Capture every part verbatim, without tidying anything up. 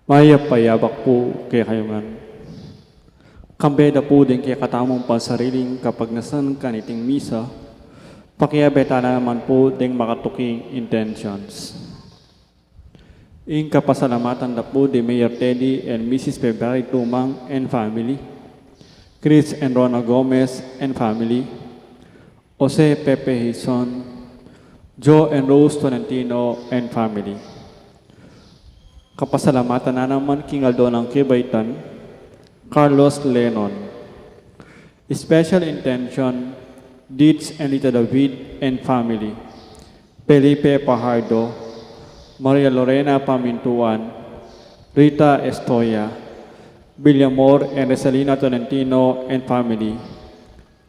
Mayap a yabak pu kekayu ngan. Kambe da pu ding kekatamung pansariling kapagnasan kaniting misa, pakiabe tana naman pu ding makatuking intentions. Ing kapasalamatan da pu di Mayor Teddy and Missus February Tumang and family, Chris and Rona Gomez and family, Jose Pepe Hizon, Joe and Rose Tolentino and family. Kapasalamatan na naman king aldo nang kebaitan, Carlos Lenon. Special intention, Dids and Lita David and family, Felipe Pajardo, Maria Lorena Pamintuan, Rita Estoya, Villamor and Resalina Tolentino and family,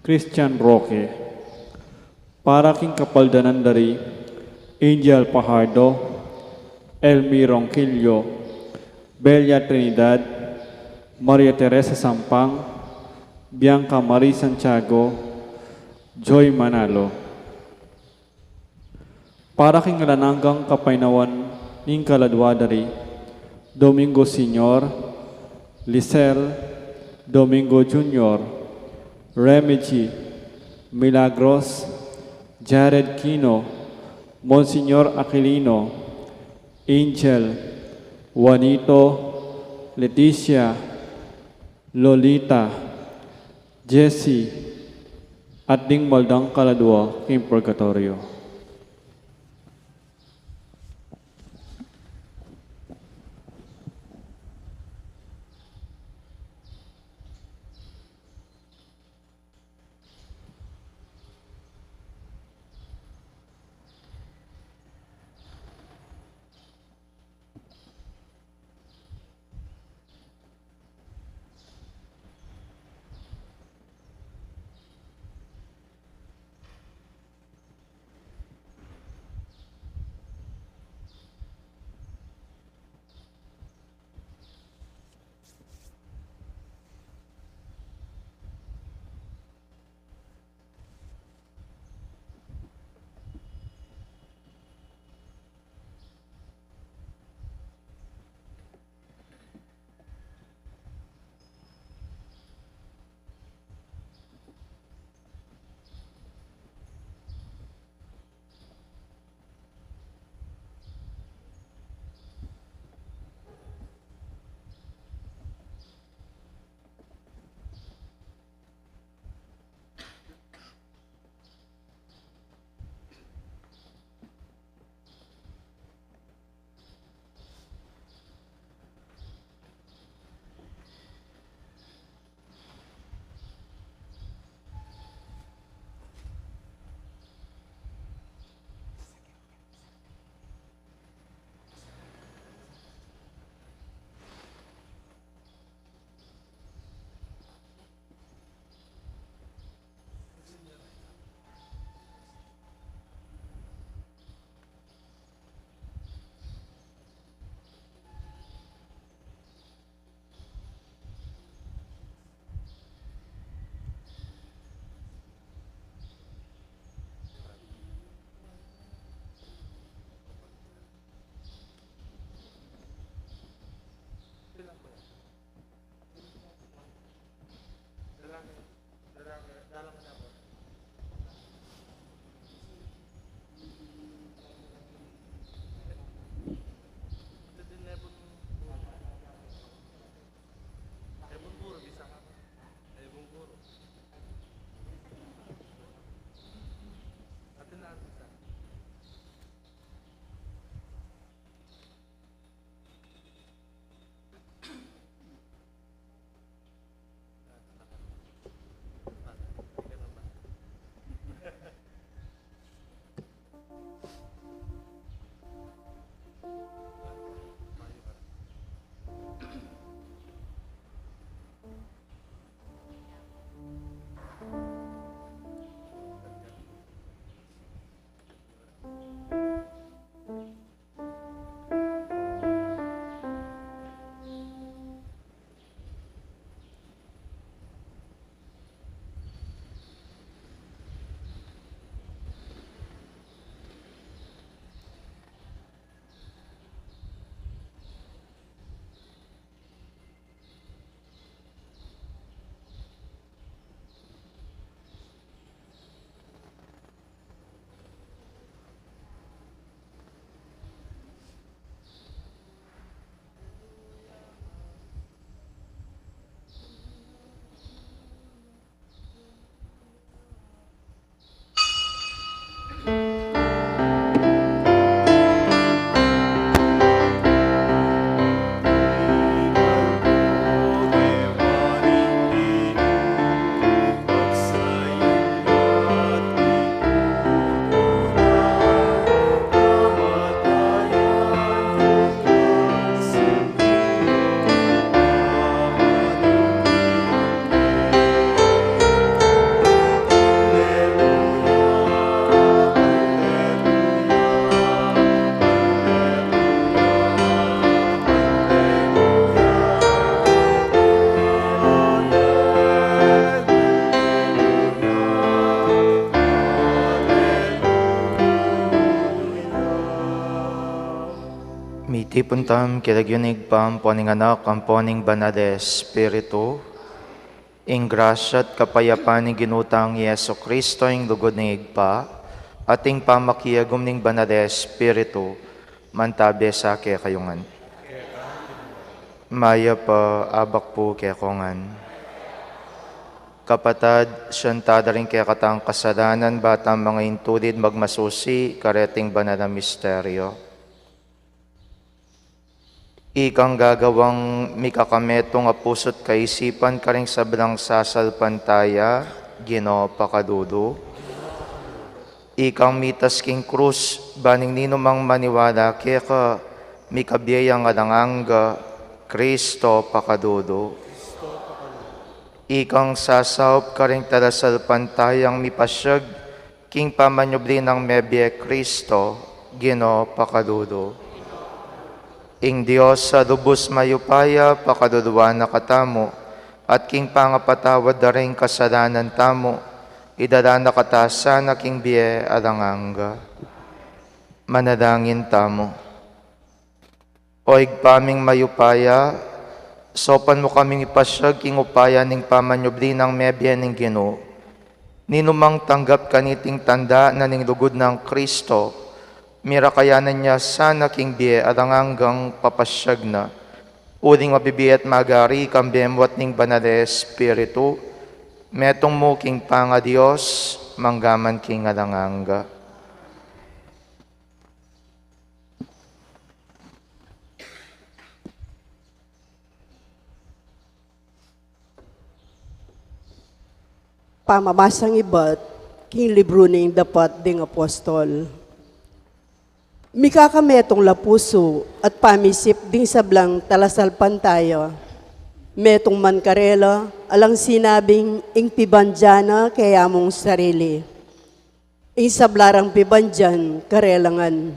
Christian Roque. Para king kapaldanan da ri Angel Pajardo, Elmi Ronquillo, Belia Trinidad, Maria Teresa Sampang, Bianca Marie Santiago, Joy Manalo. Para king alang anggang kapaynawan ning kaladua da ri Domingo Senior, Lisel, Domingo Junior, Remigi, Milagros, Jared Kino, Monsignor Aquilino, Angel, Juanito, Leticia, Lolita, Jesse, at ding maldang kaladua king purgatoryo. Puntam king lagyu ning Ibpa, ampo ning Anak, ampo ning Banal a Espiritu. Ing grasya at kapayapan ning Ginu tang Jesucristo, ing lugud ning Ibpa, at ing pamakiagum ning Banal a Espiritu, mantabe sa kekayu ngan. Mayap a abak pu kekongan. Kapatad, sisian ta la ring kekatang kasalanan, ba tang manga intulid magmasusi kareting banal a misteryo. Ikang gagawang mikakametung a pusu't kaisipan karing sablang sasalpantaya, Ginu, pakalulu. Ikang mitas king krus, ba ning ninumang maniwala keka, mikabie yang alang angga, Kristo, pakalulu. Ikang sasaup karing talasalpantayang mipasyag king pamanyubli nang mebie, Kristo, Ginu, pakalulu. Ing Dios a lubus mayupaya, pakaluluan na katamu, at king pangapatawad da ring kasalanan tamu, idala na kata sana king bie alang angga. Manalangin tamu. O Ibpa ming mayupaya, saupan mu kaming mipasyag king upaya ning pamanyubli nang mebie ning Ginu. Ninumang tanggap kaniting tanda na ning lugud nang Kristo, mirakayanan ya sana king bie alang anggang papasyag na. Uling mabibie at magari kambe mu at ning Banal a Espiritu, metung mu king pangaDios, mangga man king alang angga. Pamamasang ibat king libru ning Dapat ding Apostol. Mikakametung la pusu at pamisip ding sablang talasalpantaya. Metung man karela alang sinabing ing pibandian na keya mung sarili. Ing sabla rang pibandian karela ngan.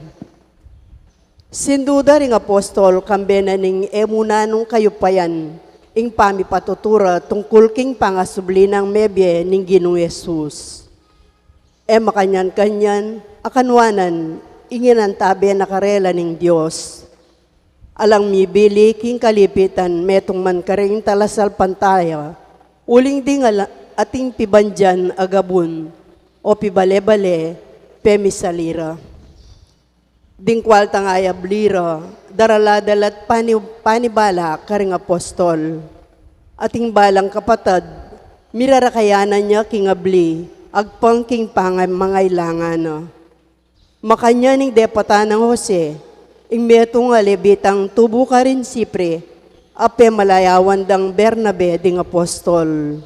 Sinduda ring apostol kambe na ning e mu na nung kayupayan ing pamipatutu ra tungkul king pangasubli nang mebie ning Ginung Jesus. E makanyan-kanyan a kanuanan ing inantabe na karela ning Dios. Alang mibili king kalipitan metung man karing talasalpantaya, uling ding ala-, ating pibandian a gabun o pibale-bale, pemisali ra. Ding kualtang ayabli ra, darala da la't pani-, panibala karing apostol. Ating balang kapatad, mirarakayanan ya king abli, agpang king pangay-, mangailangan na. Makanyan ing depatan nang Jose, ing metung a Levitang tubu karin Sipre, a pemalayawan dang Bernabe ding apostol.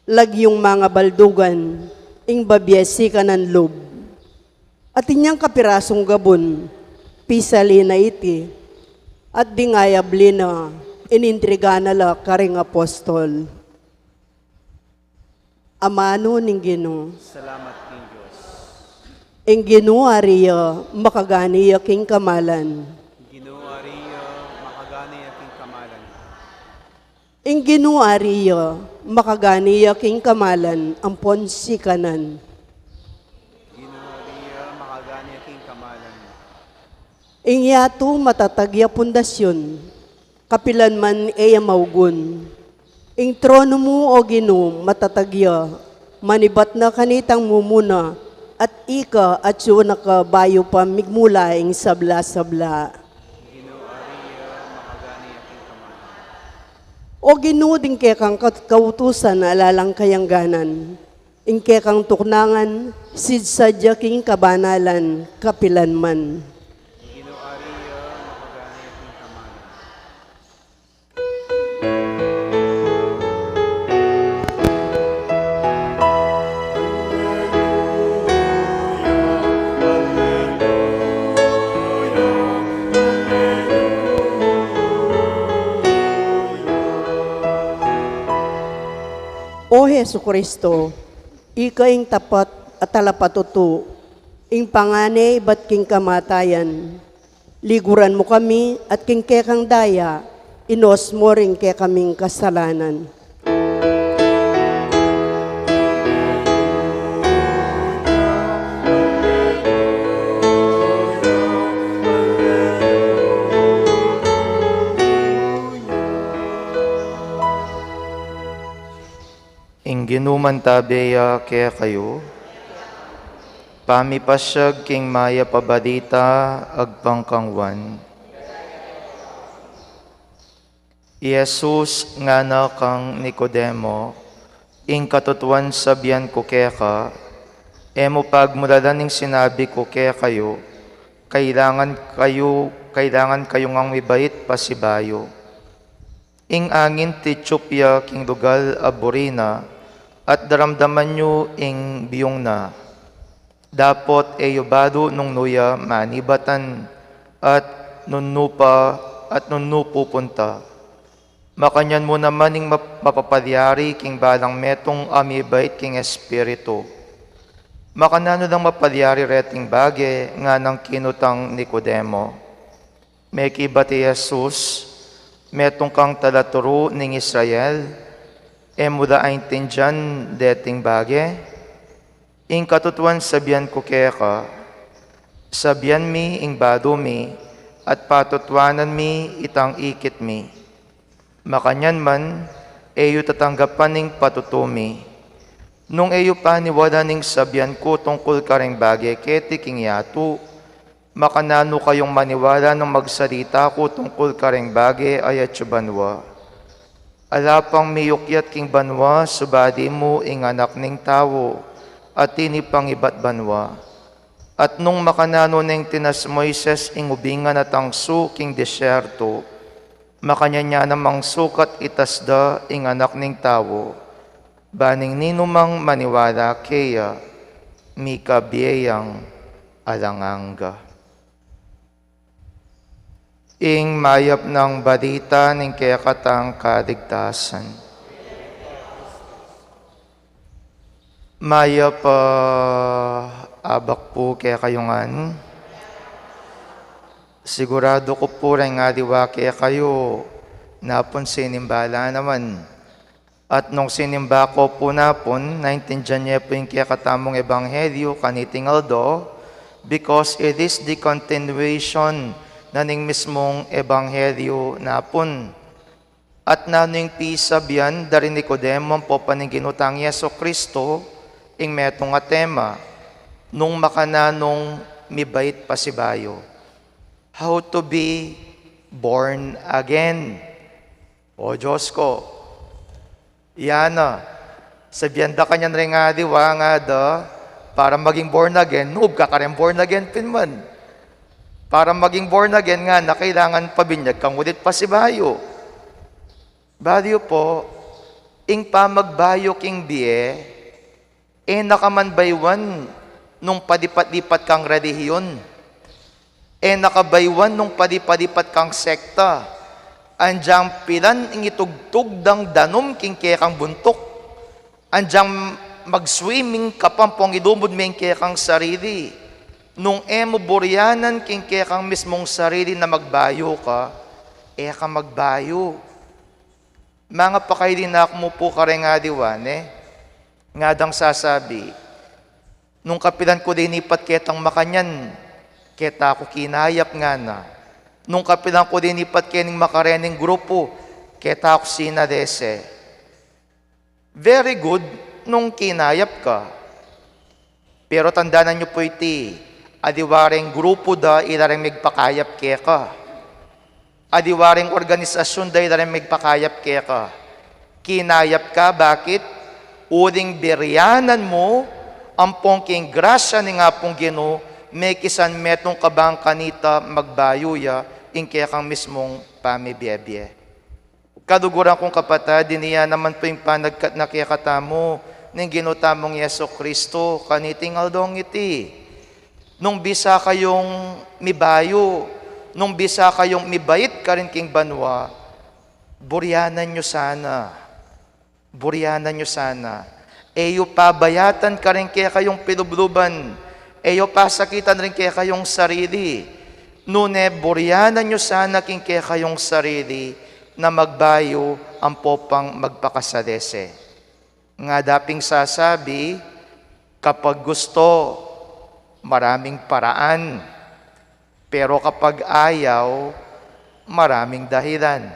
Lagyung mangabaldugan, ing babie sikanan lub. Atin yang kapirasung gabun, pisali na iti, at ding ayabli na, inintriga na la karing apostol. Amanu ning Ginu. Salamat king Dios. Ing Ginu ari ya, makagani ya king kamalan. Ginu ari ya, makagani ya king kamalan. Ing Ginu ari ya, makagani ya king kamalan, ampon sikanan. Ginu ari ya, makagani ya king kamalan. Ing yatu matatag ya pundasyun, kapilan man e ya maugun. Ing tronu mu, o Ginu, matatag ya, manibat na kanitang mumuna, at ika atyu na ka bayu pa migmula ing sabla-sabla. O Ginu, ding kekang kat-, kautusan ala lang kayangganan. Ing kekang tuknangan, sidsadya king kabanalan, kapilan man. O Jesucristo, ika ing tapat a talapatutu, ing pangane ibat king kamatayan. Liguran mu kami at king kekang daya, inos mu ring kekaming kasalanan. Ing Ginu mantabe ya kekayu. Pamipasyag king mayap a balita agpang kang Juan. I Jesus ngana kang Nicodemo, ing katutuan sabian ku keka, e mu pagmulalan ing sinabi ku kekayu, kailangan kayu, kailangan kayu ngang mibait pasibayu. Ing angin titsup ya king lugal a buri na, at daramdaman yu ing biyung na. Dapot e yu balu nung nu ya manibatan, at nung nu pa, at nung nu pupunta. Makanyan mu naman ing map-, mapapalyari king balang metung a mibait king espiritu. Makananu lang mapalyari reting bage? Nganang kinutang Nicodemo. Mekibat i Jesus, metung kang talaturu ning Israel, e mu la aintindian deting bage? Ing katutuan sabian ku keka, sabian mi ing balu mi, at patutuanan mi itang ikit mi. Makanyan man, e yu tatanggapan ing patutu mi. Nung e yu paniwalan ing sabian ku tungkul karing bage keti king yatu, makananu kayung maniwala nung magsalita ku tungkul karing bage a yatsu banua? Ala pang miyukyat king banua subali mu ing Anak ning Tau, atin ipangibat banua. At nung makananu neng tinas Moises ing ubingan a tangsu king disyertu, makanyan ya namang sukat itas da ing Anak ning Tau, ban ing ninumang maniwala keya, mikabie yang alang angga. Ing mayap nang balita ning kekatang kaligtasan. Mayap a abak pu kekayu ngan. Siguradu ku pu reng aliwa kekayu napun sinimba la naman. At nung sinimba ko pu napun, naintindian ye pu ing kekatamung ebanghelyo kaniting aldo, because it is the continuation na ning mismung ebanghelyo napun. At nanu ing pisabian da ring Nicodemo ampo pa ning Ginu tang Jesucristo, ing metung a tema, nung makananung mibait pasibayu. How to be born again. O Dios ko, yana, sabian da kanyan reng aliwa ngada, para maging born again, nub ka kareng born again pin man. Para maging born again ngana, kailangan pabinyag kang ulit pasibayu. Balu yu pu, ing pamagbayu king bie, e na ka man bayuan nung palipat-lipat kang relihiyon. E na ka bayuan nung palipat-lipat kang sekta. Andiang pilan ing itugtug dang danum king kekang buntuk. Andiang mag-swimming ka pa ampong ilumud me ing kekang sarili. Nung e mu burianan king kekang mismung sarili na magbayu ka, e ka magbayu. Mangapakaili na ku mu pu kareng aliwa, ne? Ngadang sasabi, nung kapilan ku linipat ketang makanyan, keta ku kinayap ngana. Nung kapilan ku linipat kening makarening grupu, keta ku sinalese. Very good nung kinayap ka. Pero tandanan yu pu iti, aliwa reng grupu da ila reng megpakayap keka. Aliwa reng organisasyun da ila reng megpakayap keka. Kinayap ka, bakit? Uling burianan mu ampong king grasya ning Apung Ginu, mekisan metung ka bang kanita magbayu ya ing kekang mismung pamibie-bie. Kaluguran kung kapatad, ini ya naman pu ing panagkat na kekatamu ning Ginu tamung Jesucristo kaniting aldong iti. Nung bisa kayung mibayu, nung bisa kayung mibait karin king banua, burianan yu sana. Burianan yu sana. E yu pabayatan karing kekayung pilubluban. E yu pasakitan ring kekayung sarili. Nune burianan yu sana king kekayung sarili na magbayu ampo pang magpakasalese. Ngada ping sasabi, kapag gusto, maraming paraan. Pero kapag ayaw, maraming dahilan.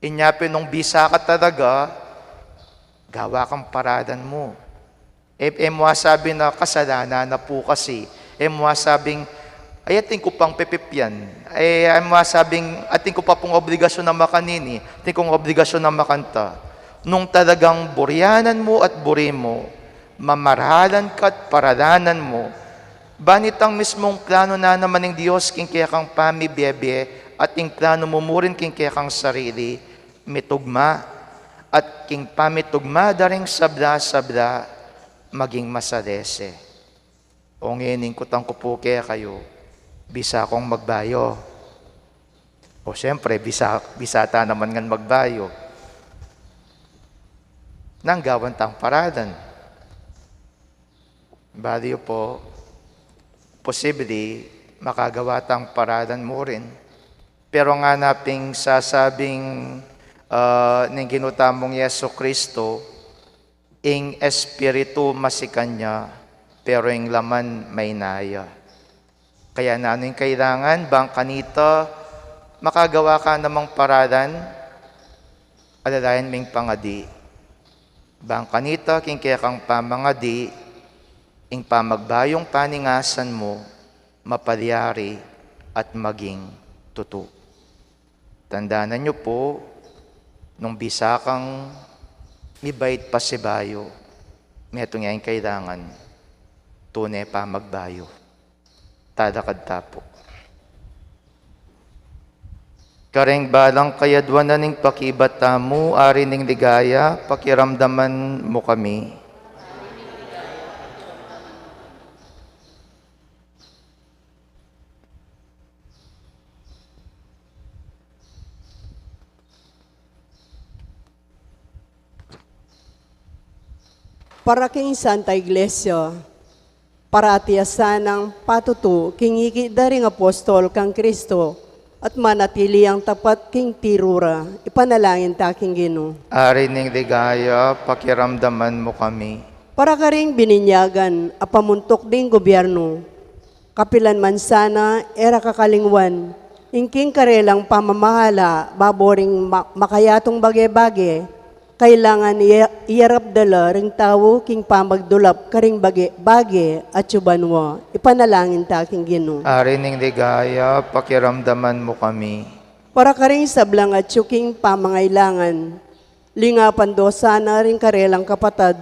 Inya pin nung bisa ka talaga, Gawa kang paralan mu. E, e mu asabing kasalanan na pu kasi. E mu asabing, "Ay, atin ku pang pepepian." E, e mu asabing, "Atin ku pa pung obligasyun a makanini, atin kung obligasyun a makanta." Nung talagang burianan mu at buri mu, mamaralan ka at paralanan mu, ban itang mismung planu na naman ning Dios king kekang pamibie-bie at ing planu mu murin king kekang sarili, mitugma, at king pamitugma da ring sabla-sabla, maging masalese. O ngeni, kutang ku pu kekayu, bisa kung magbayu? O, siyempre, bisa, bisa ta naman ngan magbayu. Nanu ing gawan tang paralan? Bale yu pu, posible, makagawa tang paralan murin. Pero ngana pin ing sasabi, ah, ning Ginu tamung Jesu Kristo, ing espiritu masikan ya, pero ing laman maina ya. Kaya nanu ing kailangan, bang kanita makagawa ka namang paralan? Alalayan ming pangadi. Bang kanita king kekang pamangadi, ing pamagbayung paningasan mu, mapalyari at maging tutu. Tandanan yu pu, nung bisa kang mibait pasibayu, metung ya ing kailangan, tune pamagbayu. Talakad ta pu. Karing balang kayadwanan ning pakibat tamu, Ari ning Ligaya, pakiramdaman mu kami. Para king Santa Iglesia, parati ya sanang patutu king iki da ring apostol kang Kristo, at manatili yang tapat king tiru ra, ipanalangin ta king Ginu. Ari ning Ligaya, pakiramdaman mu kami. Para karing bininyagan a pamuntuk ding gubyernu, kapilan man sana e ra kakalingwan ing king karelang pamamahala babo ring ma-, makayatung bage-bage, kailangan iya-, iyarap da la ring tau king pamagdulap karing bage-bage atyu banua. Ipanalangin ta king Ginu. Ari ning Ligaya, pakiramdaman mu kami. Para karing sablang atyu king pamangailangan, lingapan do sana ring karelang kapatad,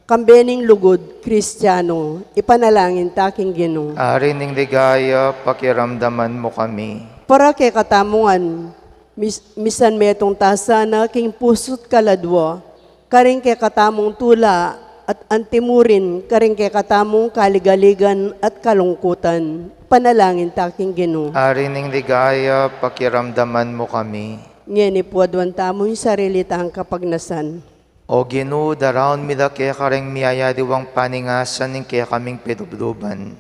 kambe ning lugud Kristianu, ipanalangin ta king Ginu. Ari ning Ligaya, pakiramdaman mu kami. Para kekatamu ngan, mis-, misan metung ta sana king pusu't kaladua, karing kekatamung tula at antimurin karing kekatamung kaligaligan at kalungkutan, ipanalangin ta king Ginu. Ari ning Ligaya, pakiramdaman mu kami. Ngeni pu aduan tamu ing sarili tang kapagnasan. O Ginu, daraun mi la keka ring miyayaliwang paningasan ning kekaming pilubluban,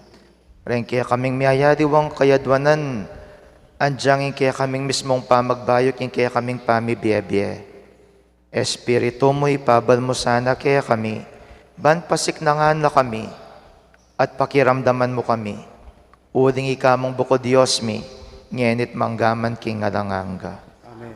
ring kekaming miyayaliwang kayadwanan, anjang ing kekaming mismung pamagbayu king kekaming pamibie-bie. Espiritu mu, ipabal mu sana kekami, ban pasiknangan na kami, at pakiramdaman mu kami. Uling ika mung bukod Dios mi, ngeni't mangga man king alang angga. Amen.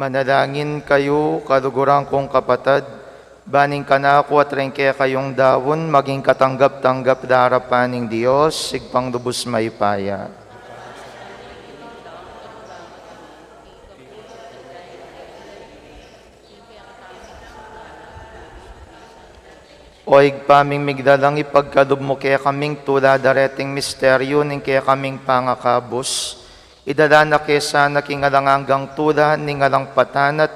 Manalangin kayu, kaluguran kung kapatad, ban ing kanaku at ring kekayung daun maging katanggap-tanggap king arapan ning Dios, Ibpang lubus mayupaya. O Ibpa ming miglalang, ipagkalub mu kekaming tula da reting misteryu ning kekaming pangakabus. Idala na ke sana king alang anggang tula ning alang patanat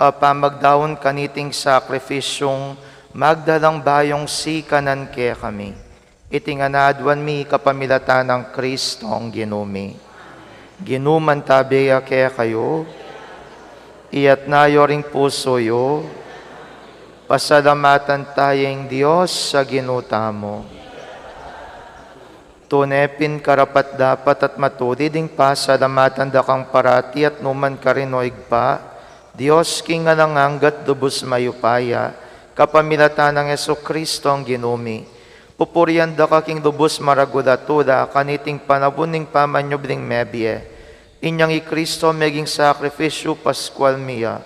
a pamagdaun kaniting sakripisyung magdalang bayung sikanan kekami. Iti ngan aduan mi kapamilatan nang Kristong Ginu mi. Ginu, mantabe ya kekayu. Iyatas yu ring pusu yu. Pasalamatan taya ing Dios a Ginu tamu. Tune pin karapat-dapat at matulid ing pasalamatan da kang parati at nu man karin, o Ibpa, Dios king alang angga at lubus mayupaya, kapamilatan nang Jesucristo a Ginu mi. Pupurian da ka king lubus maragul a tula kaniting panaun ning pamanyubling mebie. Inyang i Cristo meging sakrifisyu paskual mi ya.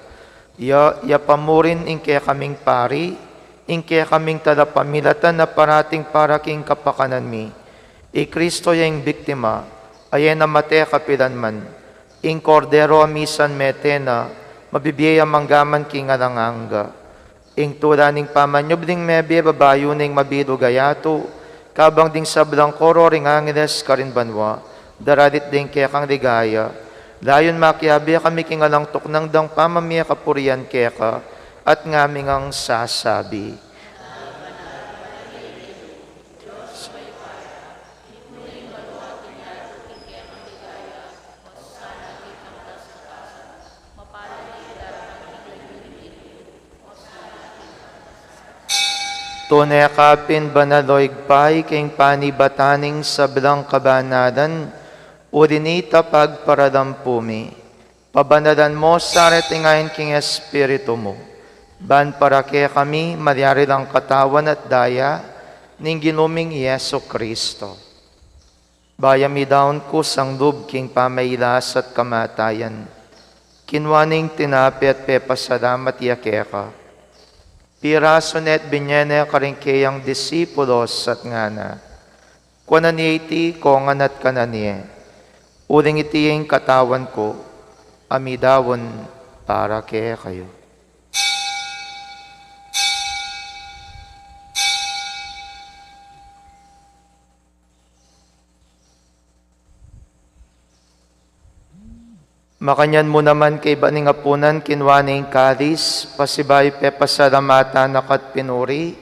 Ya, ya pa mu rin ing kekaming pari, ing kekaming talapamilatan a parating para king kapakanan mi. I Cristo ya ing biktima a e na mate kapilan man, ing Kordero a misan mete na, mabibie ya manggaman king alang angga. Ing tula ning pamanyubling mebie babayu ning mabilug a yatu, kabang ding sablang koro ring angeles karin banua, daralit ding kekang ligaya. Layun makiabe kami king alang tuknang dang pamamie kapurian keka, at ngaming sasabi. Tune ka pin banal, o Ibpa, king panibatan ning sablang kabanalan, uli nita pagparalampu mi. Pabanalan mu sa reting ain king Espiritu mu, ban para kekami malyari lang katawan at daya ning Ginu ming Jesucristo. Bayu mi daun kusang lub king pamailas at kamatayan, kinua ne ing tinape at pepasalamat ya keka. Pirasu ne at binye ne karing keyang disipulos at ngana: Kuanan ye iti kongan at kanan ye, uling iti ing katawan ku, a midaun para kekayu. Makanyan mu naman kaybat ning apunan, kinua ne ing kalis, pasibayu pepasalamatan na ka at pinuri,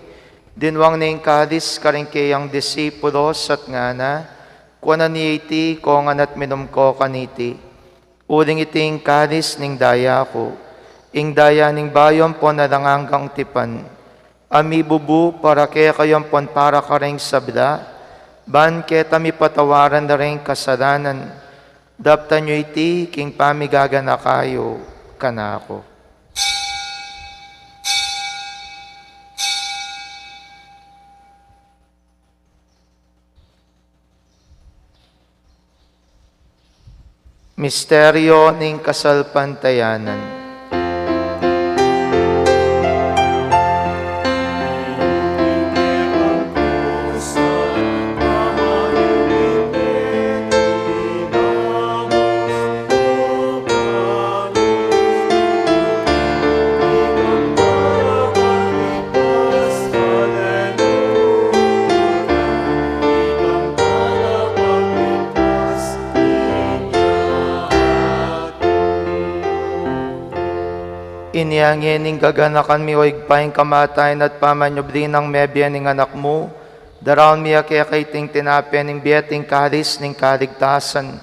dinwang ne ing kalis karing keyang disipulos at ngana: Kuanan ye iti kongan at minum ko kaniti, uling iti ing kalis ning daya ku, ing daya ning bayu ampon alang anggang tipan, a mibubu para kekayu ampon para karing sabla, ban keta mipatawaran la ring kasalanan. Daptan yu iti king pamigaganaka yu kanaku. Misteryo ning kasalpantayanan. Inya ngeni gaganakan mi, o Ibpa, ing kamatayan at pamanyubli nang mebie ning Anak mu, daraun mi keka iting tinape ning bie at ing kalis ning kaligtasan.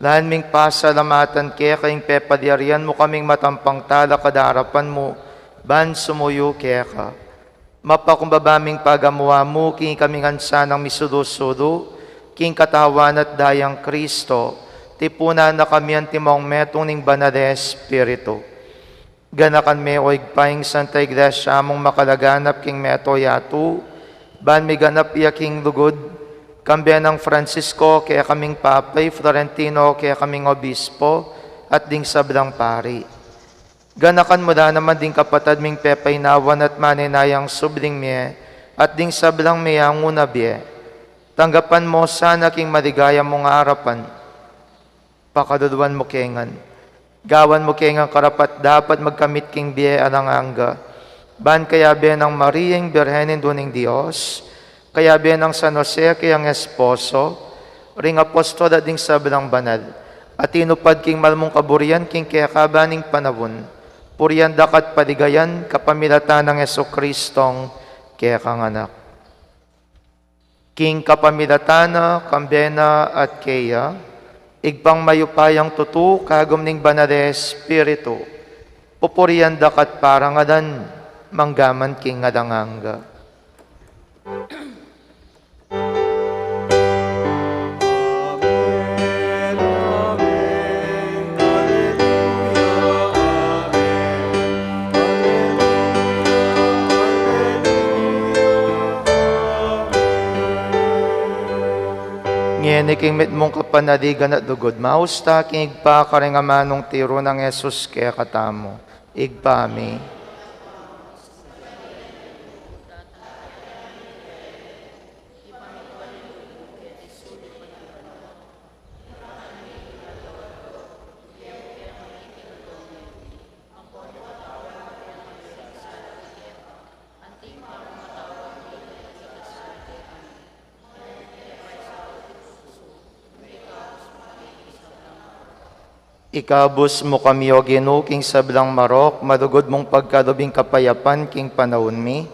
Lalu ming pasalamatan keka ing pepalyarian mu kaming matampang talakad king arapan mu, ban sumuyu keka. Mapakumbaba ming pagamu-amu king ikami ngan sanang misulu-sulu king katawan at dayang Kristo, tipunan na kami antimong metung ning Banal a Espiritu. Ganakan me, o Ibpa, ing Santa Iglesia mung makalaganap king meto yatu, ban miganap ya king lugud, kambe nang Francisco kekaming Papa, i Florentino kekaming Obispo, at ding sablang pari. Ganakan mu la naman ding kapatad ming pepainawan at maninayang subling mie, at ding sablang meyangu na bie. Tanggapan mu sana king maligaya mung arapan. Pakaluluan mu ke ngan. Gawan mu ke ngan karapat-dapat magkamit king bie alang angga. Ban kayabe nang Mariang Birhen, Indu ning Dios, kayabe nang San Jose kayang esposo, ring apostol at ding sablang banal, a tinupad king mal mung kaburian king kekaban ning panaun, purian da ka at paligayan kapamilatan nang Jesucristong kekang Anak. King kapamilatan na, kambe na, at keya, Ibpang mayupayang tutu, kagum ning Banal a Espiritu, pupurian da ka at parangalan, manggaman king alang angga. Ngeni king mitmung kapanaligan at lugud, maus ta king Ibpa karing amanung tiru nang Jesus kekatamu. Ibpa mi. Ikabus mu kami, O Ginu, king sablang marok, malugud mung pagkalub ing kapayapan king panaun mi,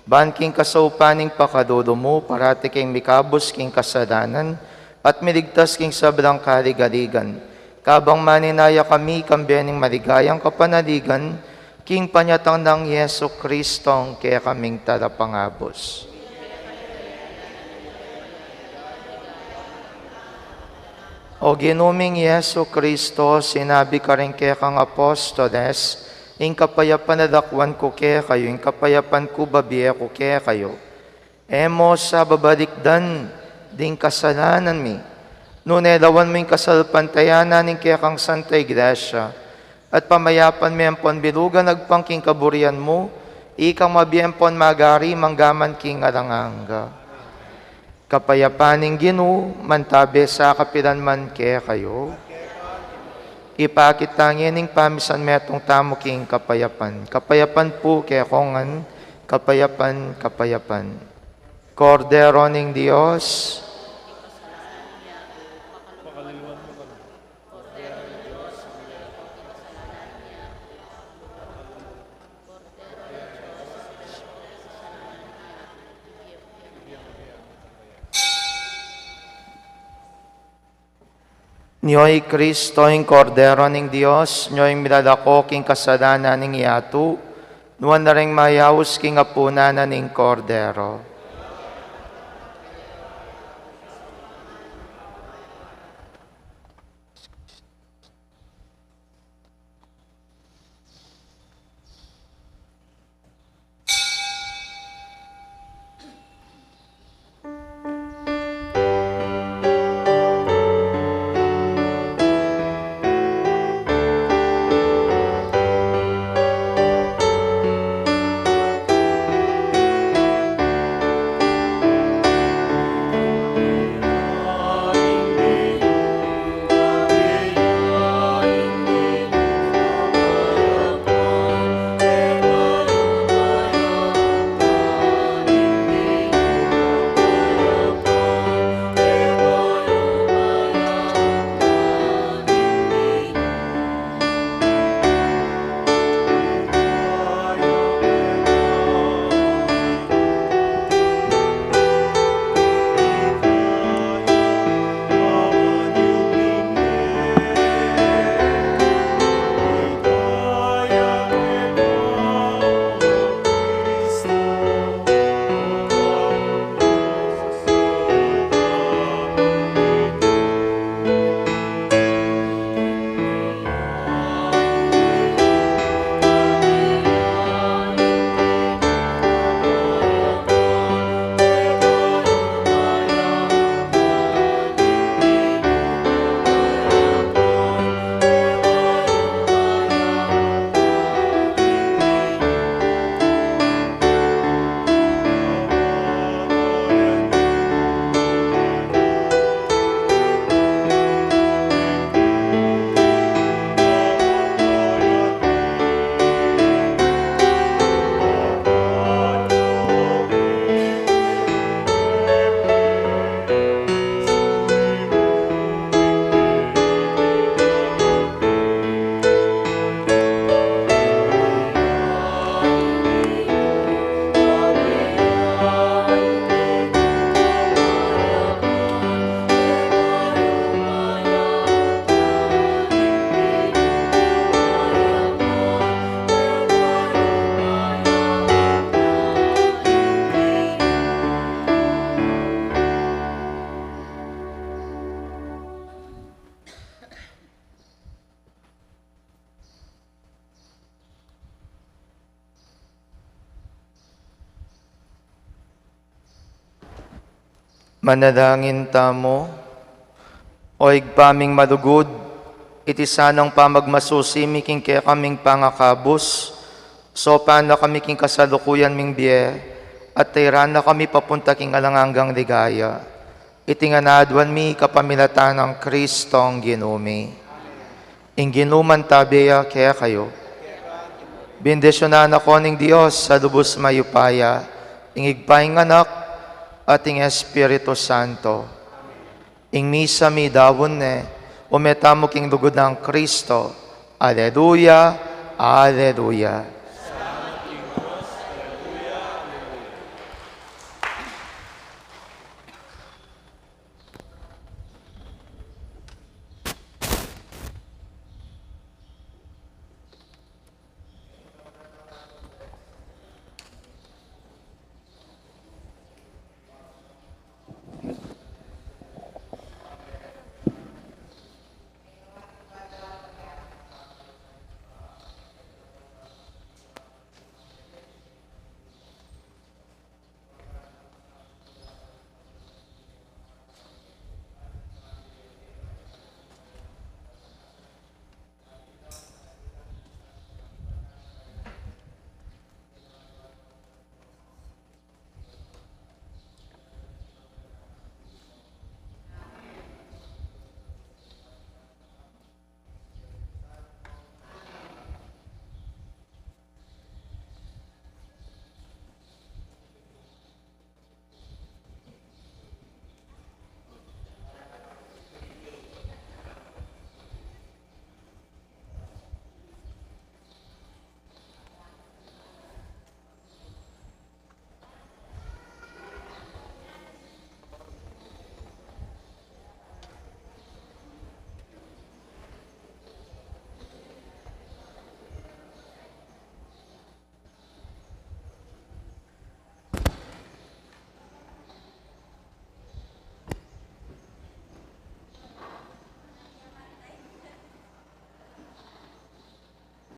ban king kasaupan ning pakalulu mu, parati kaming mikabus king kasalanan, at miligtas king sablang kaligaligan. Kabang maninaya kami, kambe ning maligayang kapanaligan, king panyatang nang Jesucristong kekaming Talapangabus. O Ginu ming Jesucristo, sinabi ka karing kekang apostoles, ing kapayapan lakwan ku kekayu, ing kapayapan ku babie ku kekayu. E mu sa babalikdan ding kasalanan mi, nune lawan mu ing kasalpantayanan ning kekang Santa Iglesia, at pamayapan me ampon bilugan agpang king kaburian mu, ikang mabie ampon magari manggaman king alang angga. Kapayapan ning Ginu mantabe sa kapilan man kekayu. Ipakit ta ngening pamisan metung tamu king kapayapan. Kapayapan pu kekongan, kapayapan, kapayapan. Kordero ning Dios. Nyo i Kristo, ing Kordero ning Dios, nyo ing milalako king kasalanan ning yatu, nuan na ring mayaus king apunan na ning Kordero. Manalangin tamu. O Ibpa ming malugud, iti sanang pamagmasusi mi king kekaming pangakabus, saupan na kami king kasalukuyan ming bie, at tairan na kami papunta king alang anggang ligaya. Iti ngan aduan mi kapamilatan nang Kristong Ginu mi. Ing Ginu mantabe ya kekayu. Bendisyunan na kayu ning Dios a lubus mayupaya, ing Ibpa, ing Anak, at ing Espiritu Santo. Ing misa midaun ne, ume tamu king lugud nang Kristo. Aleluya, aleluya.